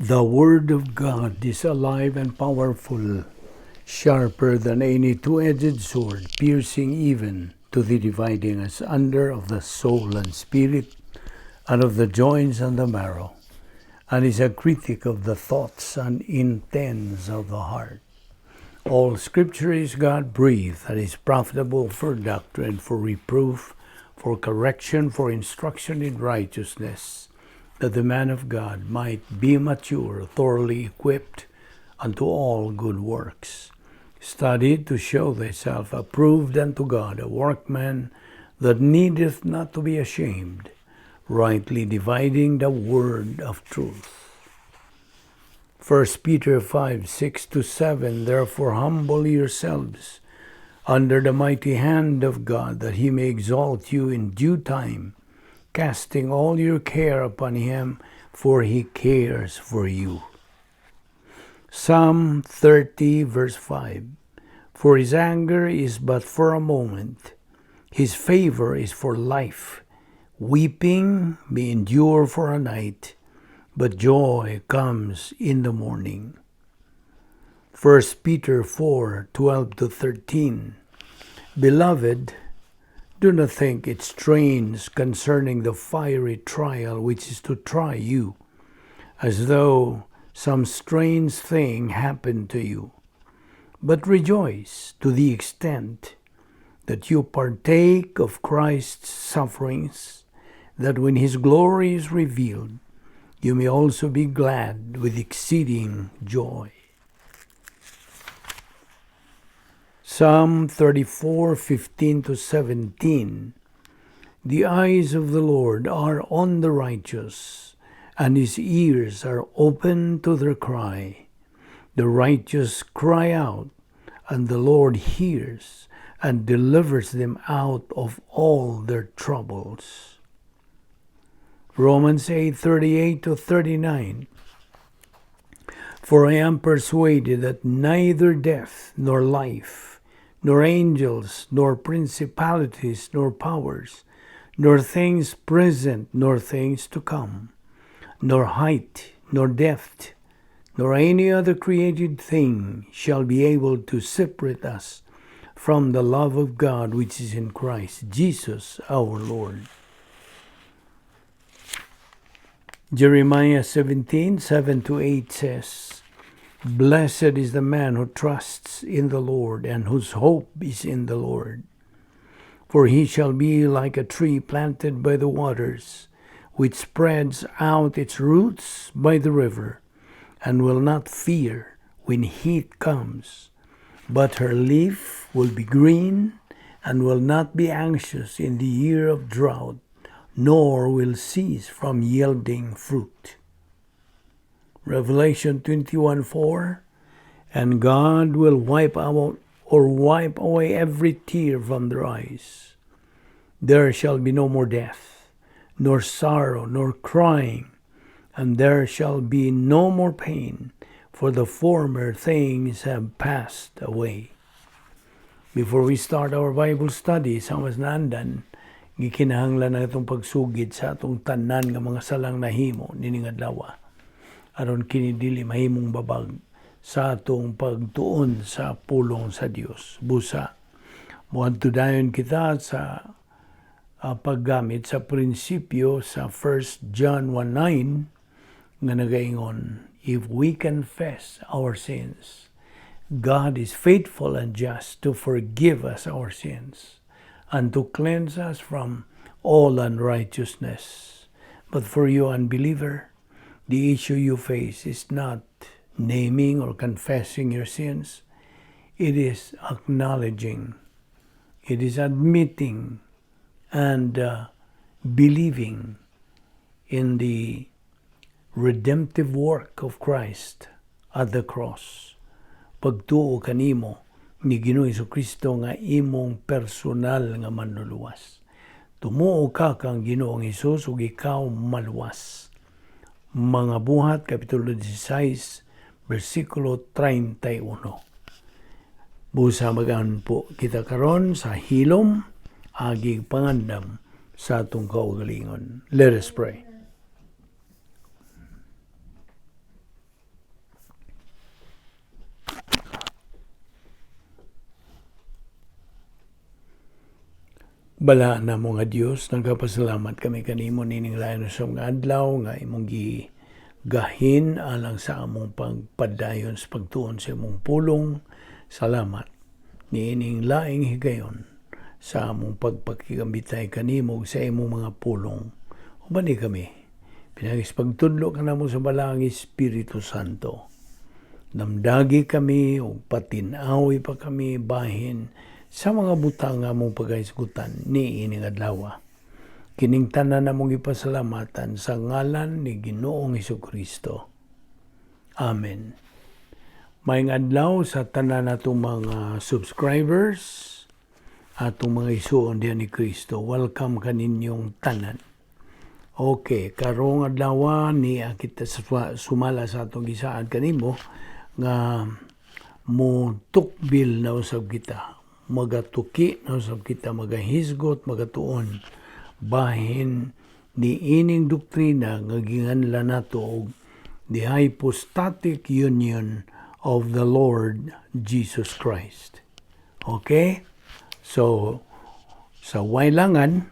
The Word of God is alive and powerful, sharper than any two-edged sword, piercing even to the dividing asunder of the soul and spirit, and of the joints and the marrow, and is a critic of the thoughts and intents of the heart. All Scripture is God-breathed and is profitable for doctrine, for reproof, for correction, for instruction in righteousness, that the man of God might be mature, thoroughly equipped unto all good works. Study to show thyself approved unto God, a workman that needeth not to be ashamed, rightly dividing the word of truth. 1 Peter 5:6-7. Therefore humble yourselves under the mighty hand of God, that he may exalt you in due time, casting all your care upon him, for he cares for you. Psalm 30 verse 5. For his anger is but for a moment, his favor is for life. Weeping may endure for a night, but joy comes in the morning. 1 Peter 4:12-13. Beloved, do not think it strange concerning the fiery trial which is to try you, as though some strange thing happened to you. But rejoice to the extent that you partake of Christ's sufferings, that when his glory is revealed, you may also be glad with exceeding joy. Psalm 34:15-17. The eyes of the Lord are on the righteous, and his ears are open to their cry. The righteous cry out, and the Lord hears and delivers them out of all their troubles. Romans 8:38-39. For I am persuaded that neither death, nor life, nor angels, nor principalities, nor powers, nor things present, nor things to come, nor height, nor depth, nor any other created thing shall be able to separate us from the love of God which is in Christ Jesus our Lord. Jeremiah 17:7-8 says, Blessed is the man who trusts in the Lord and whose hope is in the Lord. For he shall be like a tree planted by the waters, which spreads out its roots by the river, and will not fear when heat comes, but her leaf will be green, and will not be anxious in the year of drought, nor will cease from yielding fruit. Revelation 21:4. And God will wipe out or wipe away every tear from their eyes. There shall be no more death, nor sorrow, nor crying, and there shall be no more pain, for the former things have passed away. Before we start our Bible study, sa mas naandan, gikinahanglan na itong pagsugid sa atong tanan nga mga salang nahimo nining adlaw, aron kini dili mahimong babag sa atong pagtuon sa pulong sa Dios. Busa moadto dayon kita sa paggamit sa prinsipyo sa 1 John 1:9 nga nagaingon, "If we confess our sins, God is faithful and just to forgive us our sins and to cleanse us from all unrighteousness." But for you, unbeliever, the issue you face is not naming or confessing your sins. It is acknowledging, it is admitting and believing in the redemptive work of Christ at the cross. Pagtuo kanimo ni Ginoong Kristo nga imong personal nga manluluwas. Tumuo ka kang Ginoong Hesus ug ikaw maluwas. Mga Buhat, Kapitulo 16, versikulo 31. Busa magampo kita karon sa hilom agi pangandam sa atong kaugalingon. Let us pray. Balaan namo nga Dios, nagapasalamat kami kanimo nining lain sa mga adlaw nga imong gigahin alang sa among pagpadayon sa pagtuon sa imong pulong. Salamat niining laing higayon sa among pagpakigambitay kanimo ug sa imong mga pulong. Ubani kami pinaagi sa pagtudlo kanamo sa Balaang Espiritu Santo. Lamdagi kami ug patin-awi pa kami bahin sa mga butang nga among pagahisgutan niining adlaw. Kining tanan among ipasalamatan sa ngalan ni Ginoong Kristo. Amen. Maayong adlaw sa tanan natong mga subscribers, atong mga isuon diha ni Kristo. Welcome kaninyong tanan. Okay, karong adlaw ni kita sumala sa atong gisaad kanimo nga mo tukbil na usab kita, magatuki na usab kita, magahisgot, magatuon bahin ni ining doktrina nga ginganlan nato og the hypostatic union of the Lord Jesus Christ. Okay? So, sa waylangan,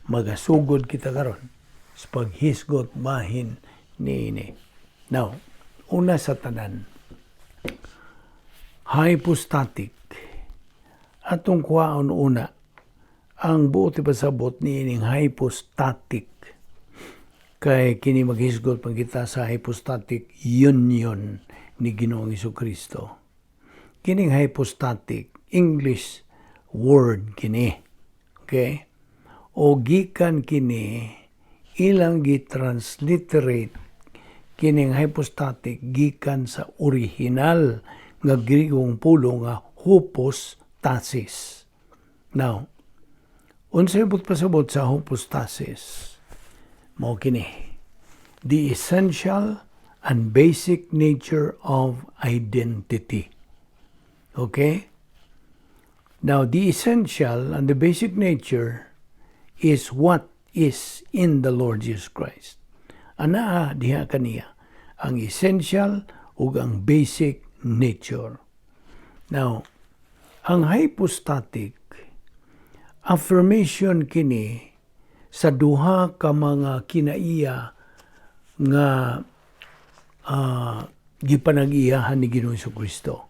magasugod kita karon sa paghisgot bahin niini. Now, una sa tanan, hypostatic. Atong kuhaon una ang buot ipasabot ni ining hypostatic kay kini maghisgot man kita sa hypostatic union ni Ginoong Kristo. Kining hypostatic, English word kini. Okay? O gikan kini ilang gi-transliterate kining hypostatic gikan sa original nga Griegong pulong nga hupostasis. Now, unsay buot pasabot sa hypostasis? Mao kini. The essential and basic nature of identity. Okay? Now, the essential and the basic nature is what is in the Lord Jesus Christ. Anaa diha kaniya ang essential ug ang basic nature. Now, ang hypostatic affirmation kini sa duha ka mga kinaiya nga gipanag-iyahan ni Ginoong Kristo.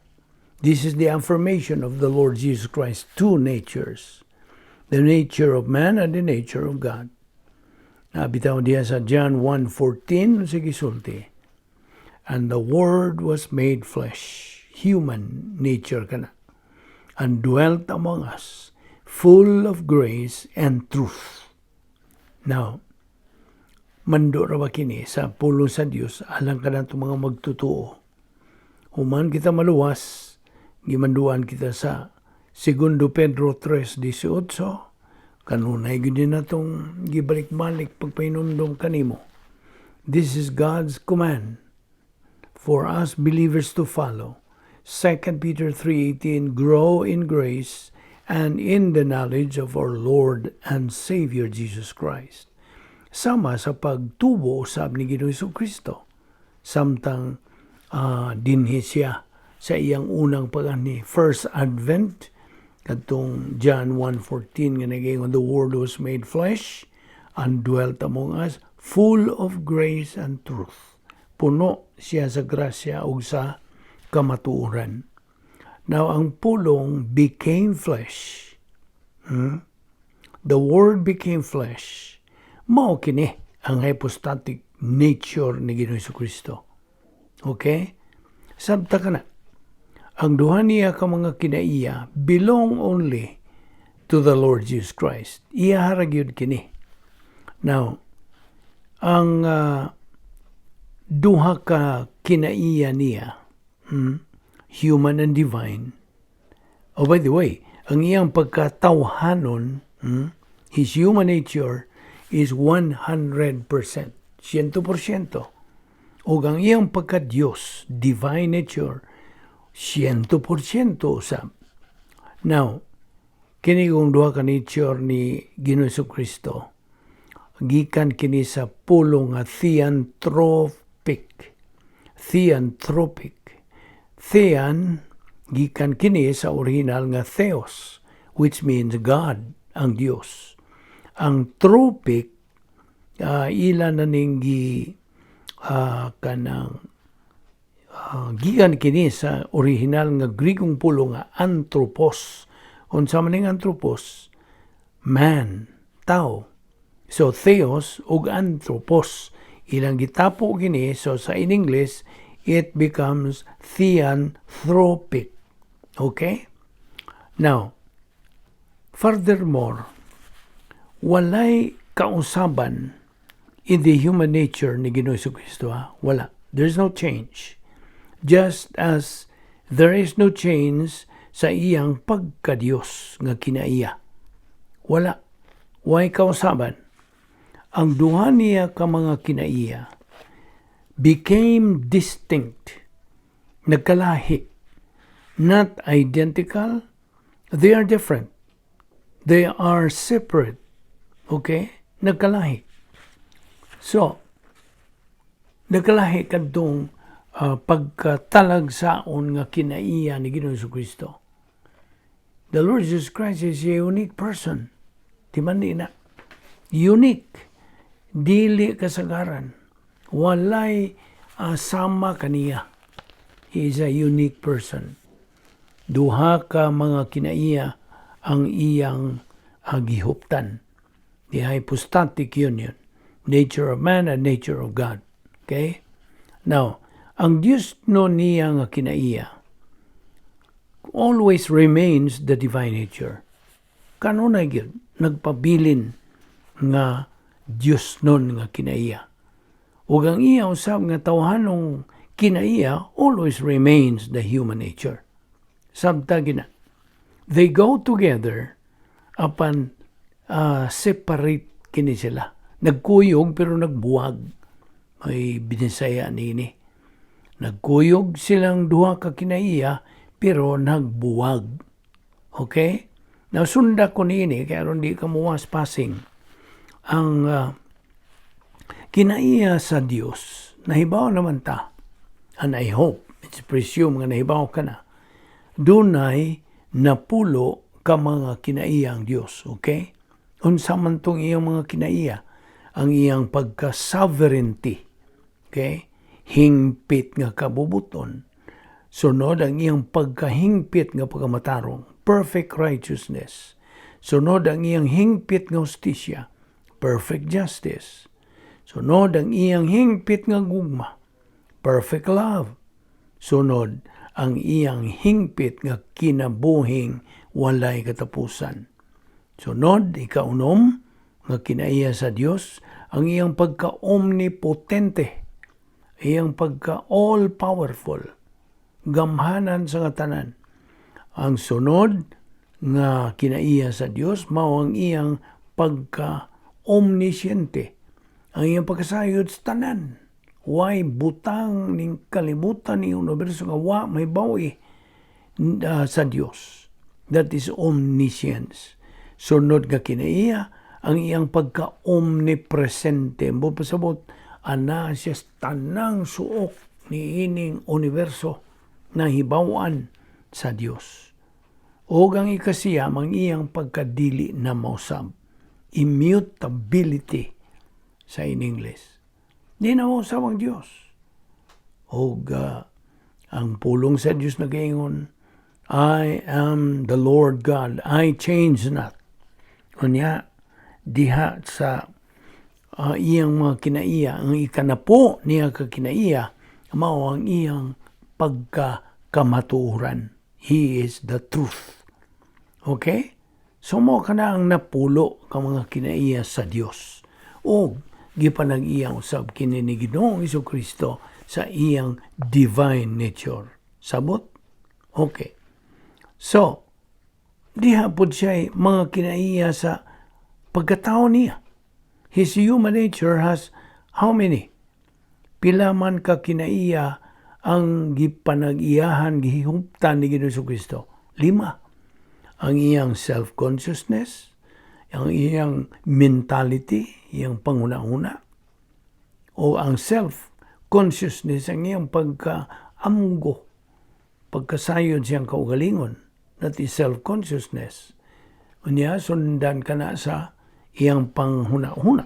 This is the affirmation of the Lord Jesus Christ, two natures: the nature of man and the nature of God. Nabitaw diya sa John 1:14 sa gisulti. "And the Word was made flesh," human nature kana, "and dwelt among us, full of grace and truth." Now, mando ra ba kini sa pulong sa Dios alang kanatong mga magtutuo. Human kita maluwas, gimanduan kita sa Segundo Pedro 3:18, kanunay gyud natong gibalik-balik pagpahinumdom kanimo. This is God's command for us believers to follow. 2 Peter 3:18, "Grow in grace and in the knowledge of our Lord and Savior Jesus Christ." Sama sa pagtubo usab ni Ginoong Kristo samtang dinhi siya sa iyang unang pag-anhi, first advent, kadtong John 1:14 nga nagaingon, "The Word was made flesh and dwelt among us, full of grace and truth." Puno siya sa grasya ug sa kamatuoran. Now, ang pulong "became flesh," The Word became flesh. Mao kini ang hypostatic nature ni Ginoong Kristo. Okay? Sabta ka na. Ang duha niya ka mga kinaiya belong only to the Lord Jesus Christ. Iya ra gyud kini. Now, ang duha ka kinaiya niya, human and divine. Oh, by the way, ang iyang pagkatawhanon, his human nature is 100%. 100%. O ang iyang pagka-Diyos, divine nature, 100% usab. Now, kini kung duha ka nature ni Ginoong Kristo, gikan kini sa pulong nga theanthropic. Theanthropic. Thean, gikan kini sa original nga theos, which means God. ang Dios. Ang tropic, ila na ning gi kanang gikan kini sa original nga Grikong pulong nga anthropos. Unsa man ning anthropos? Man, tao. So theos ug anthropos, ilang gitapo kini, so sa in English it becomes theanthropic. Okay? Now, furthermore, walay kausaban in the human nature ni Ginoong Kristo. Ha? Wala. There's no change. Just as there is no change sa iyang pagkadiyos nga kinaiya. Wala. Way kausaban. Ang duha niya ka mga kinaiya became distinct. Nagkalahi. Not identical. They are different. They are separate. Okay? Nagkalahi. So, nagkalahi kadtong pagkatalagsaon nga kinaiya ni Ginoong Kristo. The Lord Jesus Christ is a unique person. Di man ni na. Unique. Dili kasagaran. Walay sama kaniya. He is a unique person. Duha ka mga kinaiya ang iyang gihuptan. The hypostatic union. Nature of man and nature of God. Okay? Now, ang Diyos no niya nga kinaiya always remains the divine nature. Kanunay gyud nagpabilin nga Diyos nun nga kinaiya. Ug ang iya usab nga tawhanong kinaiya always remains the human nature. Sabta gina. They go together apan separate kini sila. Nagkuyog pero nagbuwag. May binisaya nini. Nagkuyog silang duha ka kinaiya pero nagbuwag. Okay? Now, sunda ko niini kaya aron di ka muwas passing. Ang kinaiya sa Dios, nahibaw naman ta. And I hope, it's presume nga nahibaw ka na. Dunay 10 ka mga kinaiya ang Dios, okay? Unsa man tong iyang mga kinaiya? Ang iyang pagka-sovereignty, okay? Hingpit nga kabubuton. Sunod ang iyang pagkahingpit nga pagkamatarong, perfect righteousness. Sunod ang iyang hingpit nga hustisya, perfect justice. Sunod ang iyang hingpit nga gugma, perfect love. Sunod ang iyang hingpit nga kinabuhing walay katapusan. Sunod, ikaunom nga kinaiya sa Dios, ang iyang pagka-omnipotente, iyang pagka-all-powerful, gamhanan sa tanan. Ang sunod nga kinaiya sa Dios mao ang iyang pagka-omnisciente, ang iyang pagkasayod sa tanan. Way butang ning kalibutan ni universo nga wa may bawi sa Dios. That is omniscience. Sunod nga kinaiya, ang iyang pagka-omnipresente. Mo pasabot, ana siya tanang suok ni ining universo na hibawan sa Dios. O ang ikasiyam, ang iyang pagkadili na mausab. Immutability sa in English. Di na mausab ang Dios. O ang pulong sa Dios nagaingon, "I am the Lord God, I change not." Unya, diha sa iyang mga kinaiya, ang ikanapo niya ka kinaiya, mao ang iyang pagkakamatuoran. He is the truth. Okay? So mo kana ang 10 ka mga kinaiya sa Dios. O gipanag-iya usab kini ni Ginoong Kristo sa iyang divine nature. Sabot? Okay. So, diha pod siya mga kinaiya sa pagkatao niya. His human nature has how many? Pila man ka kinaiya ang gipanag-iyahan, gihuptan ni Ginoong Kristo? Lima. Ang iyang self-consciousness, ang iyang mentality, iyang panguna-una, o ang self-consciousness, ang iyang pagka-amgo, pagkasayod siyang kaugalingon. That is self-consciousness. Unya sundan kana sa iyang panghuna-huna,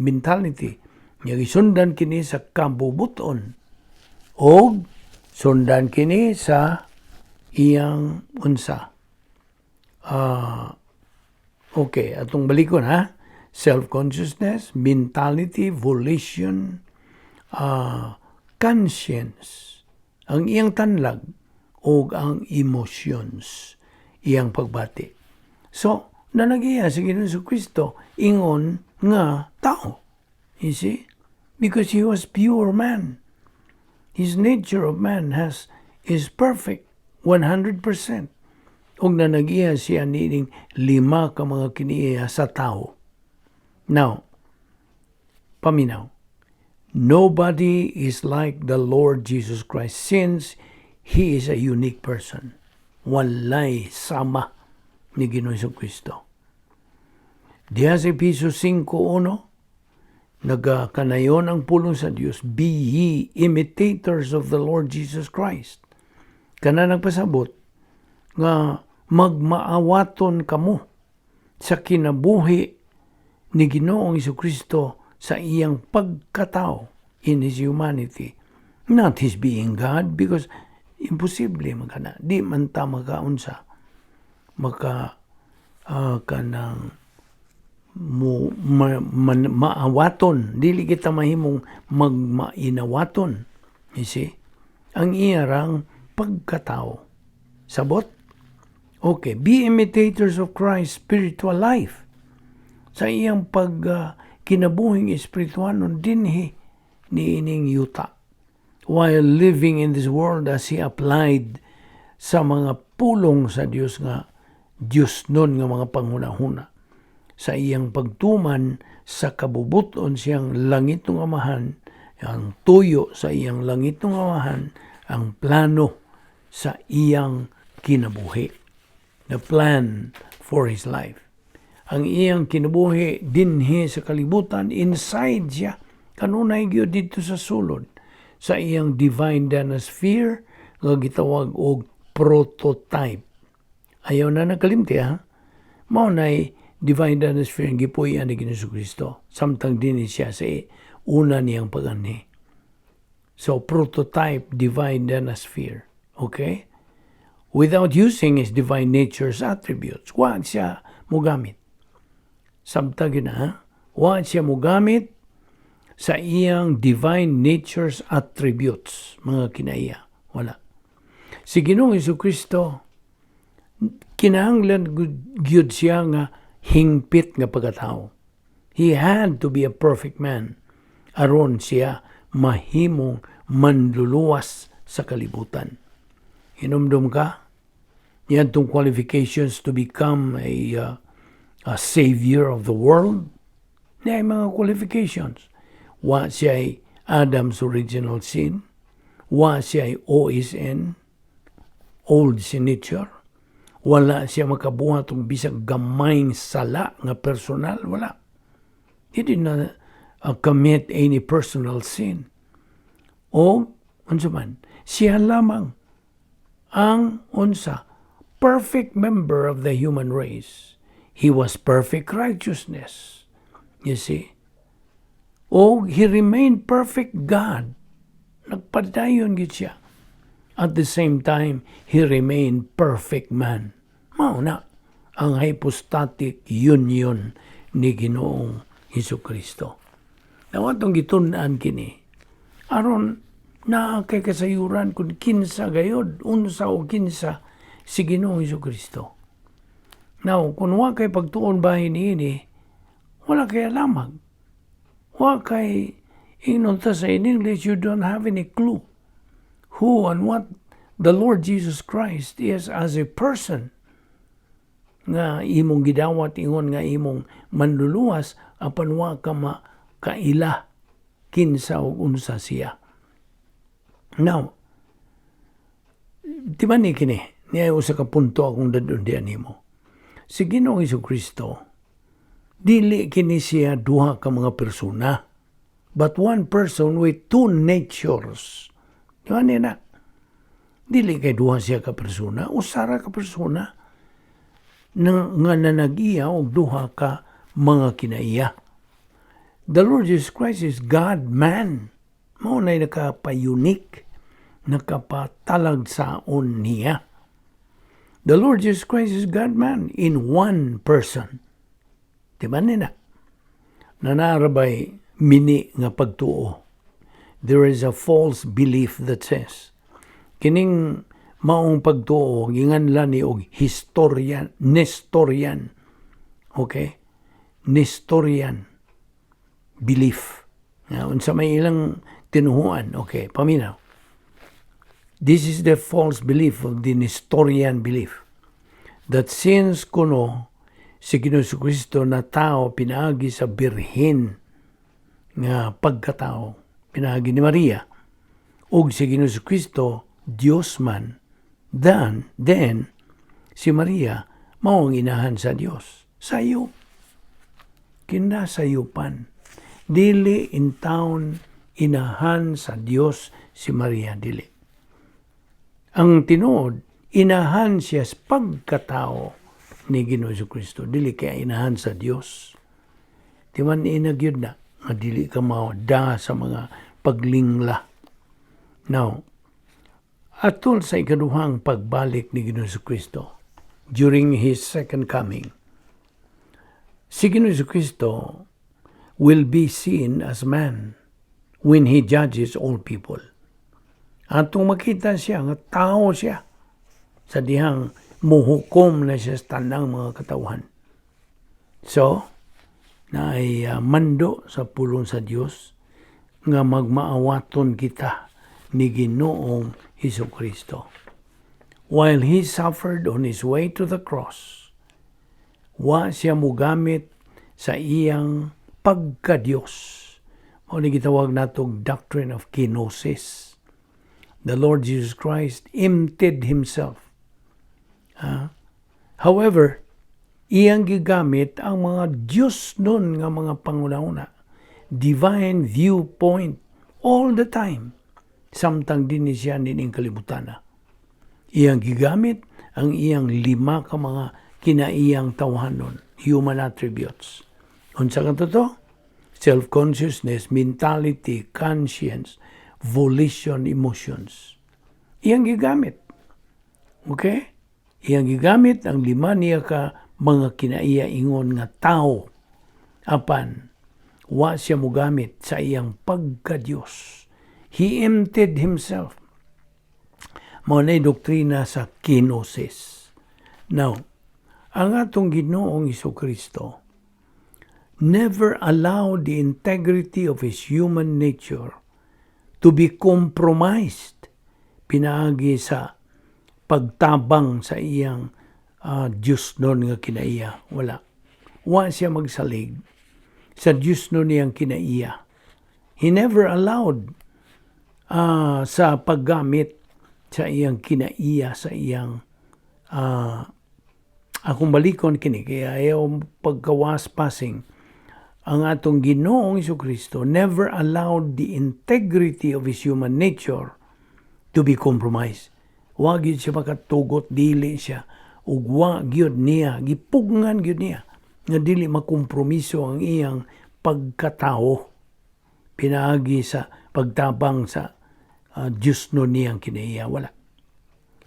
mentality. Nya gisundan kini sa kabubuton og sundan kini sa iyang unsa. Okay, atong balikon, ha. Self-consciousness, mentality, volition, conscience, ang iyang tanlag og ang emotions, iyang pagbati. So, nanag-iya si Ginoong Kristo ingon nga tao. You see? Because he was pure man. His nature of man has is perfect, 100%. Ug nanag-iya siya niining lima ka mga kiniiya sa tao. Now, paminaw. Nobody is like the Lord Jesus Christ since He is a unique person. Walay sama ni Ginoong Kristo. Diha sa Efeso 5.1, nagkanayon ang pulong sa Dios, "Be ye imitators of the Lord Jesus Christ." Kana nagpasabot nga magmaawaton kamo sa kinabuhi ni Ginoong Kristo sa iyang pagkatao, in His humanity. Not His being God, because imposible man kana. Di man ta makaunsa. Maka kanang mo ma, man, maawaton, dili kita mahimong magmainawaton, you see, ang iya rang pagkatao, sabot. Okay, be imitators of Christ's spiritual life, sa iyang pag kinabuhing espirituanon dinhi niining yuta, while living in this world, as he applied sa mga pulong sa Dios nga Dios nun nga mga panghunahuna sa iyang pagtuman sa kabubuton siyang langitnong Amahan, ang tuyo sa iyang langitnong Amahan, ang plano sa iyang kinabuhi. The plan for his life. Ang iyang kinabuhi dinhi sa kalibutan, inside siya, kanunay gyud didto sa sulod, sa iyang divine danasphere, nga gitawag og prototype. Ayaw na nagkalimti, ha? Mao na'y divine danasphere ang gipuy-an ni Ginoong Kristo samtang dinhi siya sa una niyang pag-anhi. So, prototype divine danasphere. Okay? Without using his divine nature's attributes. Wa siya mugamit. Samtang yun, ha? Wa siya mugamit sa iyang divine nature's attributes, mga kinaiya. Wala. Si Ginoong Kristo, kinahanglan gyud siya nga hingpit nga pagkatao. He had to be a perfect man aron siya mahimong manluluwas sa kalibutan. Hinumdum ka? Yan tong qualifications to become a savior of the world. Niya mga qualifications. Wa siya Adam's original sin. Wa siya OSN, old sin nature. Wala siya makabuhat og bisag gamayng sala nga personal. Wala. He did not commit any personal sin. O, unsa man, siya lamang ang unsa, perfect member of the human race. He was perfect righteousness. You see? O he remained perfect God. Nagpadayon gid siya. At the same time, he remained perfect man. Mao na ang hypostatic union ni Ginoong Hesus Kristo. Now, atong gitun-an kini aron naa kay kasayuran kung kinsa gayod, unsa o kinsa si Ginoong Hesus Kristo. Now, kung wa kay pagtuon bahin niini, wala kay alamag. Wa kay, ingnon ta sa in English, you don't have any clue who and what the Lord Jesus Christ is as a person nga imong gidawat ingon nga imong manluluwas apan wa ka makaila kinsa ug unsa siya. Now, di ba ni kini, niya usa ka punto akong dad-on diyan nimo. Si Ginoong Hesus Kristo, dili kini siya duha ka mga persona, but one person with two natures. Di ba niya na? Dili kay duha siya ka persona, usara ka persona. na, nga nanag-iya og duha ka mga kinaiya. The Lord Jesus Christ is God-man. Mao na nakapa-unique, nakapatalagsaon niya. The Lord Jesus Christ is God-man in one person. Di ba nina? Naa ra bay mini nga pagtuo. There is a false belief that says, kining maong pagtuo, ginganlan ni og historian, Nestorian. Okay? Nestorian belief. Nga, unsa may ilang tinuhuan. Okay, paminaw. This is the false belief of the Nestorian belief that since kuno si Ginoong Kristo na tao pinaagi sa birhen nga pagkatao, pinaagi ni Maria, ug si Ginoong Kristo Dios man, then si Maria mao ang inahan sa Dios. Sayop. Kinasayupan. Dili in town inahan sa Dios si Maria, dili. Ang tinuod, inahan siya sa pagkatao ni Ginoo Kristo, dili kay inahan sa Dios. Timan ina gyud na nga dili ka mada sa mga paglingla. Now, atol sa ikaduhang pagbalik ni Ginoo Kristo, during His second coming, si Ginoo Kristo will be seen as man when He judges all people. Atong makita siya nga tao siya sa dihang muhukom na siya sa tanang mga katawhan. So, naay mando sa pulong sa Dios nga magmaawaton kita ni Ginoong Hesus Kristo. While He suffered on His way to the cross, wa siya mugamit sa iyang pagka-Diyos. Mao ni gitawag natong doctrine of kenosis. The Lord Jesus Christ emptied Himself. Ha? However, iyang gigamit ang mga Diyos nun nga mga panguna-una. Divine viewpoint all the time. Samtang dinhi siya niining kalibutan. Iyang gigamit ang iyang lima ka mga kinaiyang tawhanon, human attributes. Unsa ka to? Self-consciousness, mentality, conscience, volition, emotions. Iyang gigamit. Okay? Iyang gigamit ang lima niya ka mga kinaiya ingon nga tao. Apan, wa siya mugamit sa iyang pagka-Diyos. He emptied Himself. Mao na doktrina sa kenosis. Now, ang atong Ginoong Kristo never allowed the integrity of His human nature to be compromised pinaagi sa pagtabang sa iyang Diyos nun nga kinaiya. Wala. Wa siya magsalig sa Diyos nun niyang kinaiya. He never allowed sa paggamit sa iyang kinaiya, sa iyang akong balikon kini kaya ayaw pagkawas passing. Ang atong Ginoong Kristo never allowed the integrity of His human nature to be compromised. Wa gyud siya makatugot, dili siya ug wa gyud niya gipugngan gyud niya nga dili makompromiso ang iyang pagkatao pinaagi sa pagtabang sa Diyos no niyang kinaiya. Wala.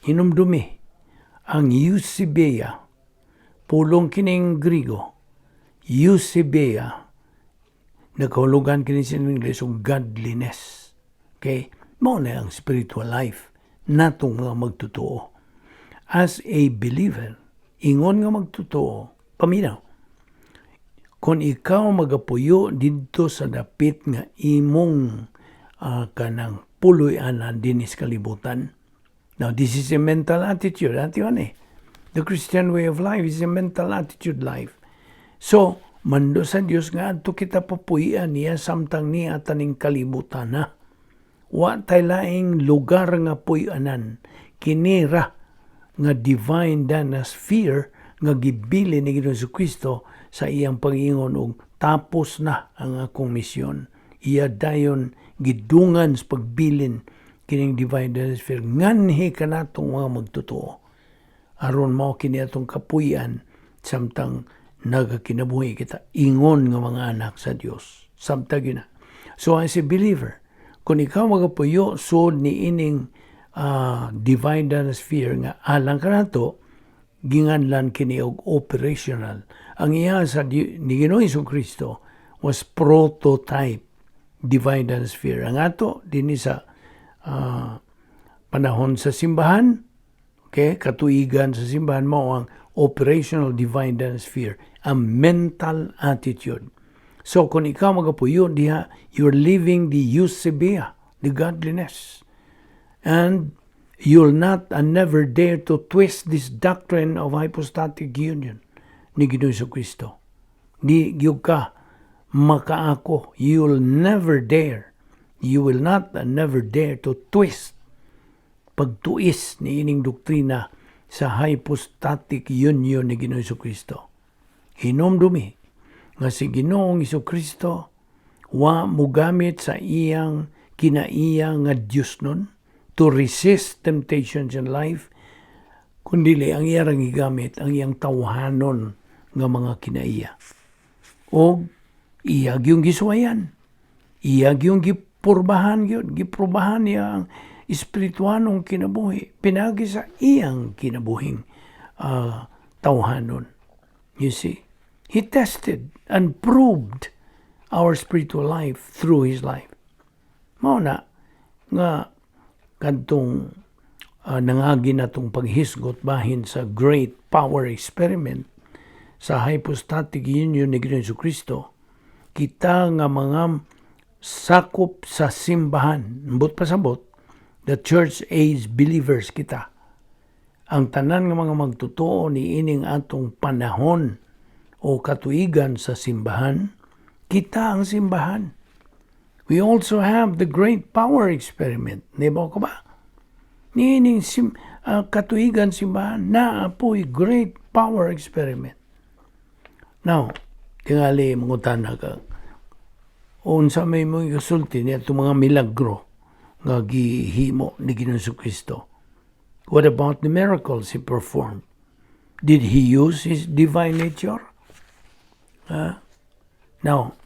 Hinumdumi ang eusebeia, pulong kining Grigo, eusebeia, nakahulugan kini sa English og godliness. Okay? Mao na ang spiritual life natong mga magtotoo. As a believer, ingon nga magtotoo, paminaw. Kung ikaw magapuyo didto sa dapit nga imong kanang puloy-anan dinis kalibutan. Now, this is a mental attitude. Ati eh. The Christian way of life is a mental attitude life. So, mando sa Dios nga adto kita papuy-an niya samtang niya taning kalibutan na. Wa tay laing lugar nga puy-anan. Kinira nga divine danasphere nga gibili ni Ginoong Kristo sa iyang pag-ingon og tapos na ang akong misyon. Iya dayon gidungan sa pagbilin kining divine danasphere nganhi kanatong mga magtotoo aron mao kini atong kapuy-an. Samtang nagakinabuhi kita ingon nga mga anak sa Dios. Samtang yun na. So as a believer, kung ikaw magapuyo sud ni ining divine sphere nga alang kanato, ginganlan kini og operational. Ang iya sa ni Ginoong Kristo was prototype divine sphere. Ang ato dinhi sa panahon sa simbahan, okay, katuigan sa simbahan, mao ang operational divine sphere, ang mental attitude. So kung ikaw magapuyo diha, you're living the eusebeia, the godliness. And you'll not and never dare to twist this doctrine of hypostatic union ni Ginoong Kristo. Di gyud ka makaako. You'll never dare. You will not and never dare to twist, pagtuis ni ining doktrina sa hypostatic union ni Ginoong Kristo. Hinumdumi nga si Ginoong Kristo wa mugamit sa iyang kinaiya nga Dios nun to resist temptations in life, kundili ang iya rang gigamit ang iyang tawhanon nga mga kinaiya. Og iya gyung gisuwayan. Iya gyung gipurbahan gyud, giprubahan niya ang espirituanong kinabuhi pinagi sa iyang kinabuhing tawhanon. You see, he tested and proved our spiritual life through his life. Mao na nga kadtong nangagi na tong paghisgot bahin sa great power experiment sa hypostatic union ni Ginoong Kristo, kita nga mga sakop sa simbahan, ambot pasabot, the church age believers kita, ang tanan nga mga magtotoo ni ining atong panahon o katuigan sa simbahan, kita ang simbahan. We also have the great power experiment. Di ba ko ba? Niining katuigan simbahan, naa po'y great power experiment. Now, tingali mangutana ka, unsa may mo ikasulti niya itong mga milagro nga gihimo ni Ginoong Kristo? What about the miracles he performed? Did he use his divine nature? Huh? Now,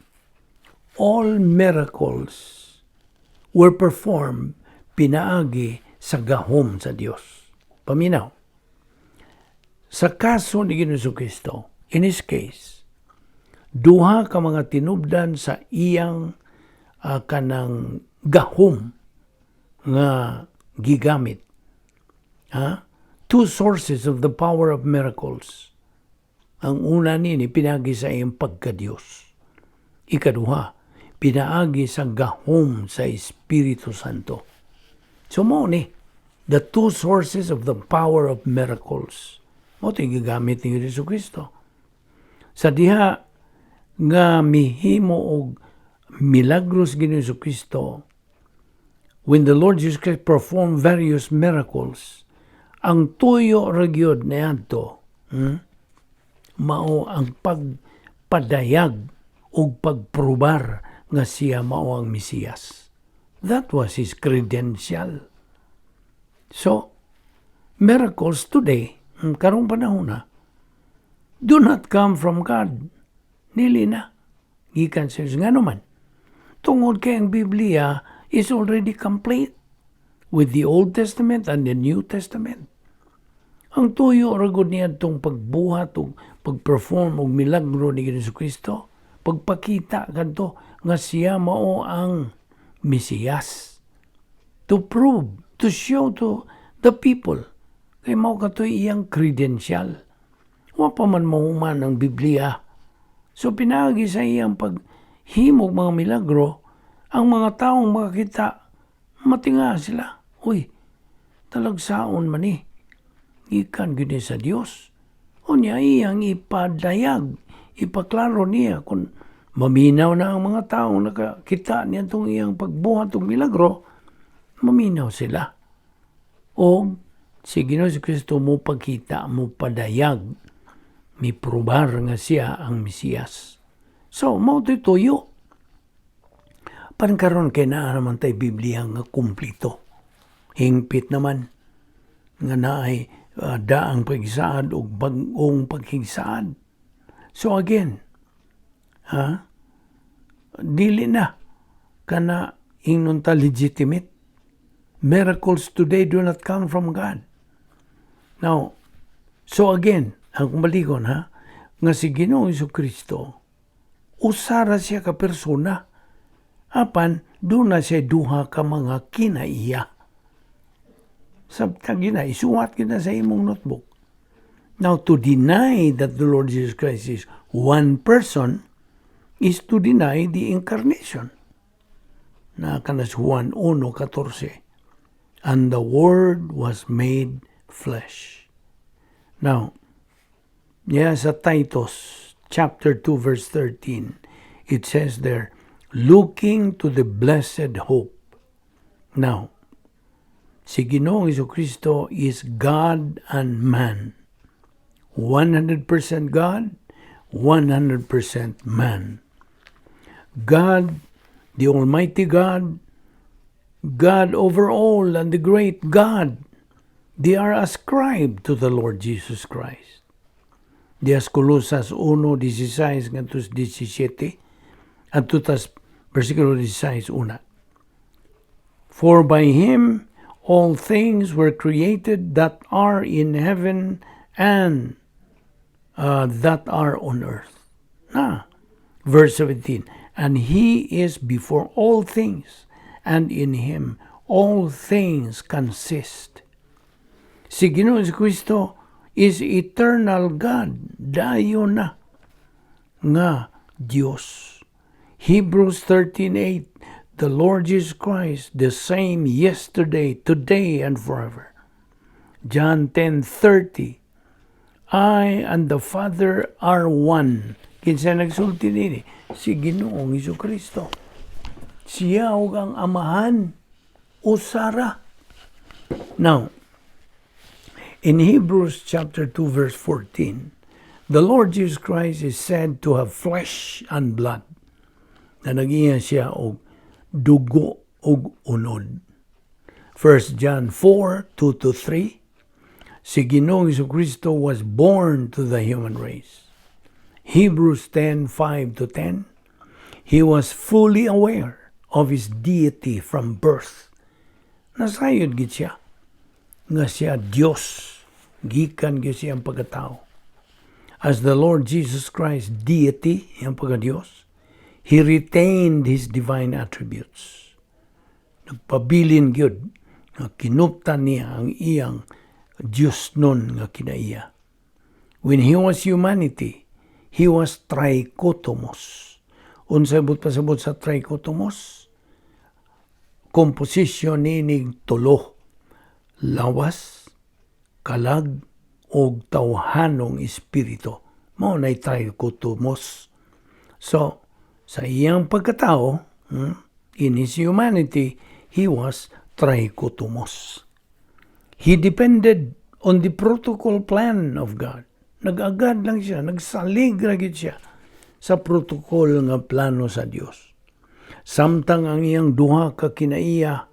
all miracles were performed pinaagi sa gahom sa Dios. Paminaw. Sa kaso ni Ginoong Kristo, in his case, duha ka mga tinubdan sa iyang kanang gahom nga gigamit. Ha? Two sources of the power of miracles. Ang una nini pinagi sa iyang pagka-Diyos. Ikaduha, pinaagi sa gahom sa Espiritu Santo. So mao ni, the two sources of the power of miracles. Mao ito gigamit ni Jesu Kristo. Sa diha nga mihimo og milagros Ginoong Jesu Kristo, when the Lord Jesus Christ performed various miracles, ang tuyo ra gyud niadto, mao ang pagpadayag ug pagprobar nga siya mao ang Mesiyas. That was his credential. So, miracles today, karong panahon na, do not come from God. Nili na. Gikan sa Diyos. Nga naman, tungod kay ang Biblia is already complete with the Old Testament and the New Testament. Ang tuyo ra gud niya itong pagbuhat o pag-perform og milagro ni Jesu Kristo, pagpakita kadto nga siya mao ang Mesiyas. To prove, to show to the people kay mao katoy iyang credential. Wa pa man mahuman ang Biblia. So pinaagi sa iyang paghimog mga milagro, ang mga taong makakita, matinga sila. "Uy, talagsaon man ni. Gikan gyud ni sa Dios." Unya iyang ipadayag, ipaklaro niya kung maminaw na ang mga taong nakakita niya itong iyang pagbuhat og milagro, maminaw sila. O si Ginoo Kristo mo pagkita, mo padayag, mi probar nga siya ang Mesiyas. So, mao to'y tuyo. Pan karon kay naa naman tay Biblia nga kumplito. Hingpit naman nga naay daang pagsaad ug bag-ong paghisaad. So again, ha? Dili na kana ingnon ta legitimate. Miracles today do not come from God. Now, so again, ang balikon ha, nga si Ginoong Kristo, usa ra siya ka persona. Apan, duna siya duha ka mga kinaiya. Sabta gina, isuwat gina sa imong notebook. Now, to deny that the Lord Jesus Christ is one person is to deny the incarnation. Na kanas Juan 1:14. "And the Word was made flesh." Now, yeah, sa Titus chapter 2 verse 13, it says there, "looking to the blessed hope." Now, si Ginoong Kristo is God and man. 100% God, 100% man. God, the Almighty God, God over all, and the great God, they are ascribed to the Lord Jesus Christ. Dias Colosas 1:16 ngadto 17 adto tas versikulo 16 una. "For by him all things were created that are in heaven and that are on earth." Na, verse 17, "And he is before all things, and in him all things consist." Si Ginoong Kristo is eternal God, dayon na nga Dios. Hebrews 13:8, "The Lord Jesus Christ, the same yesterday, today, and forever." John 10:30, "I and the Father are one." Kinsa nagsulti nini? Si Ginoong Kristo. Siya ug ang Amahan usa ra. Now, in Hebrews chapter 2 verse 14, the Lord Jesus Christ is said to have flesh and blood. Na nag-iya siya og dugo ug unod. 1 John 4, 2 to 3, si Ginoong Kristo was born to the human race. Hebrews 10, 5 to 10, he was fully aware of his deity from birth. Nasayod gid siya nga siya Dios gikan gyud siyang pagkatao. As the Lord Jesus Christ deity, iyang pagka-Dios, he retained his divine attributes. Nagpabilin gyud nga kinuptan niya ang iyang Diyos nun nga kinaiya. When he was humanity, he was trichotomos. Unsay buot pasabot sa trichotomos? Composition nining tulo. Lawas, kalag, og tawhanong espiritu. Mao nay trichotomos. So, sa iyang pagkatao, in his humanity, he was trichotomos. He depended on the protocol plan of God. Nag-agad lang siya, nagsalig ra gid siya sa protocol nga plano sa Dios. Samtang ang iyang duha ka kinaiya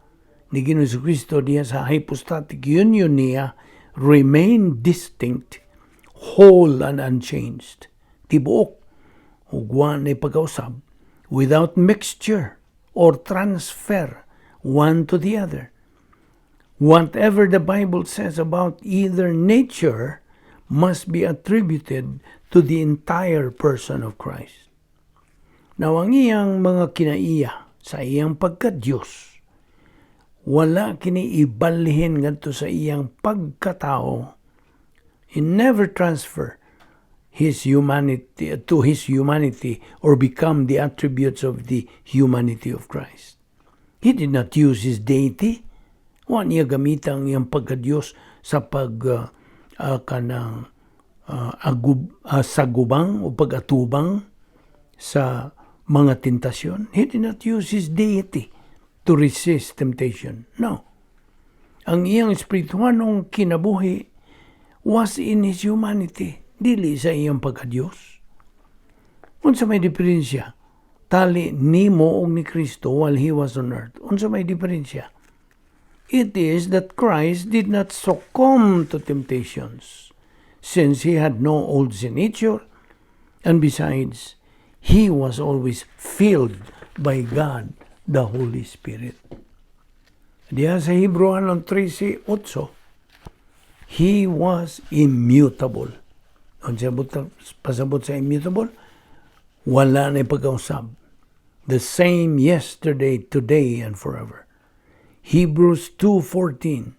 ni Ginoong Kristo diha sa hypostatic union niya remain distinct, whole and unchanged. Tibuok ug wa nay pagkausab, without mixture or transfer one to the other. Whatever the Bible says about either nature must be attributed to the entire person of Christ. Now, ang iyang mga kinaiya sa iyang pagka-Diyos, wala kini ibalhin ngadto sa iyang pagkatao. He never transfer his humanity to his humanity or become the attributes of the humanity of Christ. He did not use his deity. Wa niya gamita ang iyang pagka-Diyos sa pag kanang agub, sagubang o pag-atubang sa mga tentasyon. He did not use his deity to resist temptation. No. Ang iyang espirituanong kinabuhi was in his humanity, dili sa iyang pagka-Diyos. Unsa may diferensya? Tali nimo og ni Kristo while he was on earth. Unsa may diferensya? It is that Christ did not succumb to temptations, since he had no old sin nature, and besides, he was always filled by God, the Holy Spirit. Diha sa Hebreohanon 13:8, he was immutable. Unsa pasabot sa immutable? Wala na pagkausab. The same yesterday, today, and forever. Hebrews 2:14.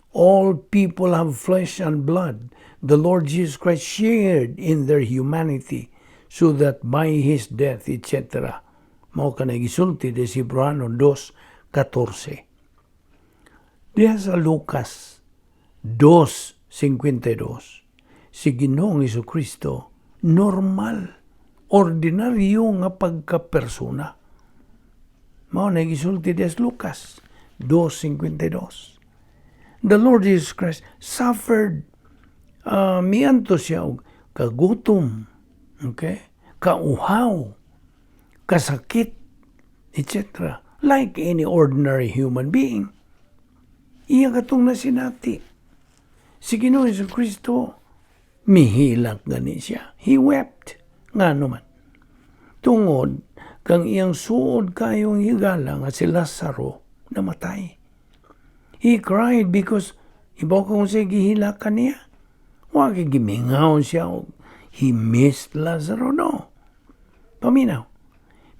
All people have flesh and blood. The Lord Jesus Christ shared in their humanity so that by His death, etc. Mao kanay gisulti de si Hebreohanon 2:14. Diha sa Lucas 2:52, si Ginoong Kristo normal, ordinaryo nga pagkapersona. Mao na gisulti diha sa Lucas 2:52. The Lord Jesus Christ suffered, mianto siya og kagutom, okay? Kauhaw, kasakit, etc. Like any ordinary human being. Iya katong nasinati. Si Ginoong Kristo, mihilak gani siya. He wept. Ngano man? Tungod kang iyang suod kayong higala nga si Lazaro namatay. He cried because ibaw kung siya gihilak kaniya. Wa kay gimingaw siya. He missed Lazaro. No. Paminaw.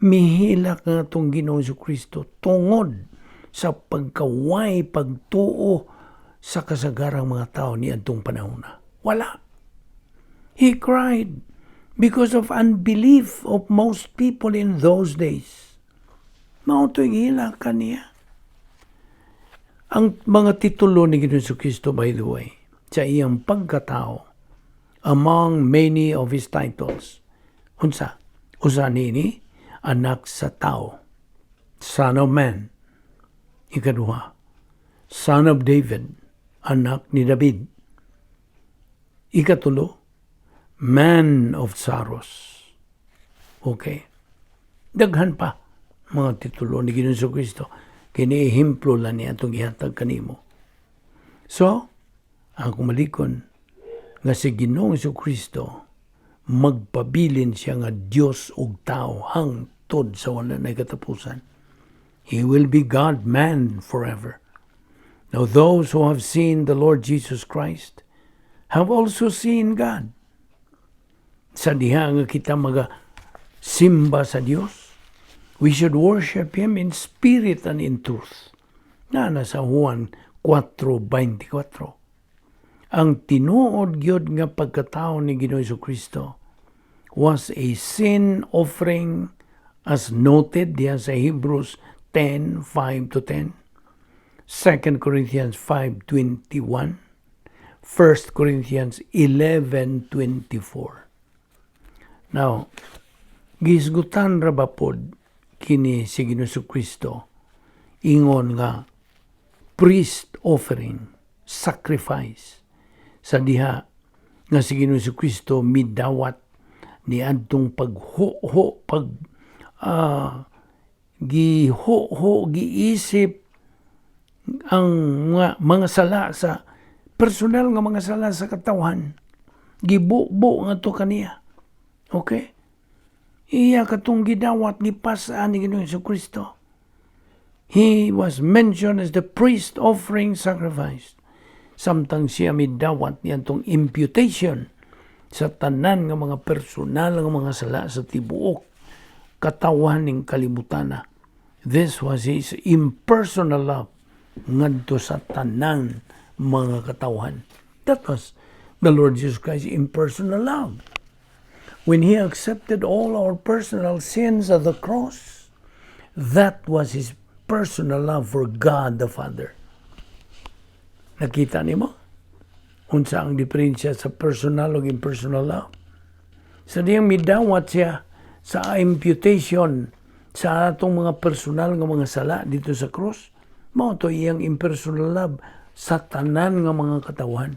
Mihilak nga atong Ginoong Kristo tungod sa pagkaway pagtuo sa kasagarang mga tao ni adtong panahon na. Wala. He cried because of unbelief of most people in those days. Mao to'y gihilak kaniya. Ang mga titulo ni Ginoong Kristo, by the way, sa iyang pagkatao, among many of his titles, unsa? Usa nini, Anak sa Tao, Son of Man. Ikaduha, Son of David, Anak ni David. Ikatulo, Man of Sorrows. Okay. Daghan pa mga titulo ni Ginoong Kristo. Kini ehemplo lang niya atong gihatag kanimo. So, ang kumalikon nga si Ginoong Kristo magpabilin siya nga Dios ug tao hangtod sa wala na katapusan. He will be God-man forever. Now those who have seen the Lord Jesus Christ have also seen God. Sa diha nga kita maga simba sa Dios, we should worship Him in spirit and in truth. Na nasa Juan 4:24. Ang tinuod gyud nga pagkatao ni Ginoong Kristo was a sin offering as noted diha sa Hebrews 10:5 to 10, 2 Corinthians 5:21, 1 Corinthians 11:24. Now, gisgutan ra ba pod kini si Ginoong Kristo ingon nga priest offering, sacrifice, sa diha nga si Ginoong Kristo midawat ni adtong pagho-ho, pag giho-ho, giisip ang mga sala sa personal nga mga sala sa katawhan? Gibubo nga to kaniya. Okay? Iya katong gidawat, gipasaan ni Ginoong Kristo. He was mentioned as the priest offering sacrifice. Samtang siya midawat niyantong imputation sa tanan nga mga personal nga mga sala sa tibuok katawan ning kalibutana. This was his impersonal love ngadto sa tanan mga katawhan. That was the Lord Jesus Christ's impersonal love. When he accepted all our personal sins at the cross, that was his personal love for God the Father. Nakita nimo? Unsa ang diferensya sa personal ug impersonal love? Sa diyang midawat siya sa imputation sa atong mga personal nga mga sala dito sa cross, mao to iyang impersonal love sa tanan nga mga katawan.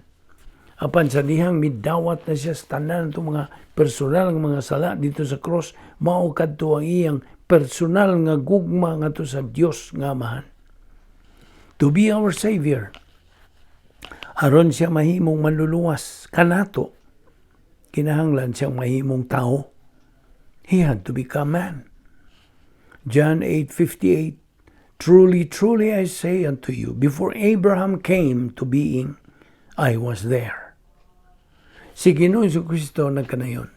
Apan sa dihang midawat na siya sa tanan itong mga personal nga mga sala dito sa cross, mao kadto ang iyang personal nga gugma ngadto sa Dios nga Amahan. To be our Savior, aron siya mahimong manluluwas kanato, kinahanglan siyang mahimong tao. He had to become man. John 8:58. "Truly, truly, I say unto you, before Abraham came to being, I was there." Si Ginoong Kristo nagkanayon,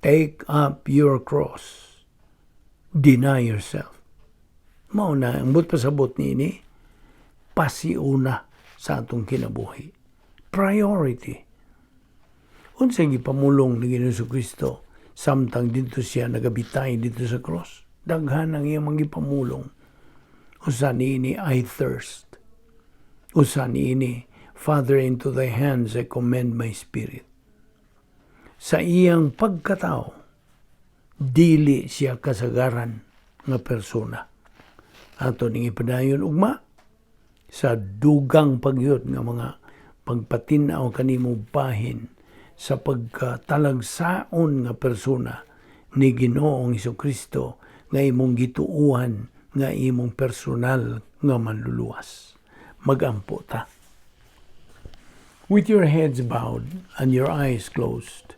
"Take up your cross. Deny yourself." Mao na, ang buot pasabot niini, pasiuna sa atong kinabuhi. Priority. Unsay gipamulong ni Ginoong Kristo samtang didto siya nagabitay didto sa cross? Daghan ang iyang mga gipamulong. Usa niini, "I thirst." Usa niini, "Father, into thy hands I commend my spirit." Sa iyang pagkatao, dili siya kasagaran nga persona. Ato ning ipadayon ugma sa dugang pagyud nga mga pagpatin-aw kanimo bahin sa pagkatalagsaon nga persona ni Ginoong Kristo nga imong gituuhan nga imong personal nga manluluwas. Magampo ta. With your heads bowed and your eyes closed,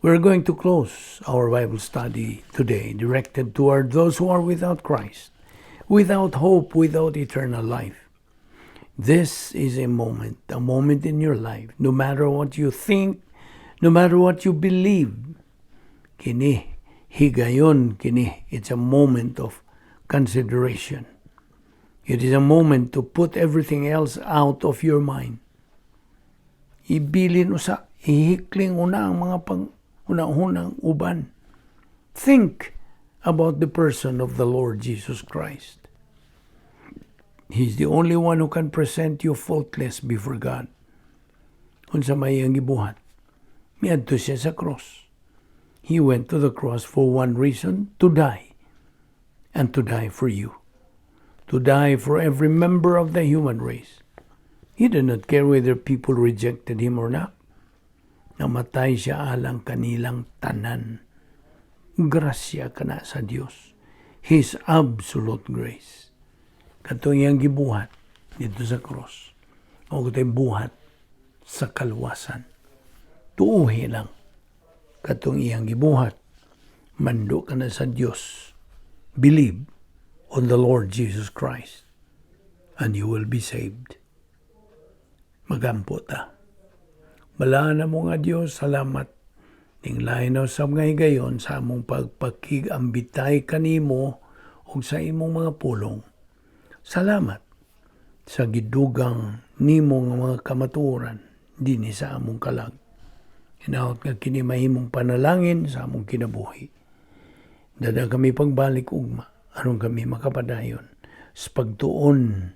we're going to close our Bible study today, directed toward those who are without Christ, without hope, without eternal life. This is a moment in your life, no matter what you think, no matter what you believe. Kini, higayon kini, it's a moment of consideration. It is a moment to put everything else out of your mind. Ibilin usa, ihikling una ang mga pang una-unang uban. Think about the person of the Lord Jesus Christ. He's the only one who can present you faultless before God. Unsa may iyang gibuhat? Miadto siya sa cross. He went to the cross for one reason, to die. And to die for you. To die for every member of the human race. He did not care whether people rejected him or not. Namatay siya alang kanilang tanan. Grasya kana sa Dios. His absolute grace. Katong iyang gibuhat didto sa cross. O katong buhat sa kaluwasan. Tuuhi lang katong iyang gibuhat. Mando ka na sa Dios. Believe on the Lord Jesus Christ and you will be saved. Magampo ta. Balaan namo nga Dios, salamat ning lain na usab nga higayon sa among pagpakig-ambitay kanimo ug sa imong mga pulong. Salamat sa gidugang nimo nga mga kamatuoran dinhi sa among kalag. Hinaot nga kini mahimong panalangin sa among kinabuhi. Dad-a kami pagbalik ugma aron kami makapadayon sa pagtuon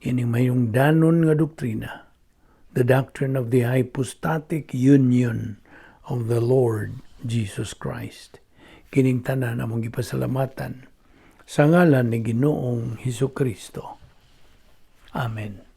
ining mahinungdanon nga doktrina, the doctrine of the hypostatic union of the Lord Jesus Christ. Kining tanan among gipasalamatan sa ngalan ni Ginoong Hesus Kristo. Amen.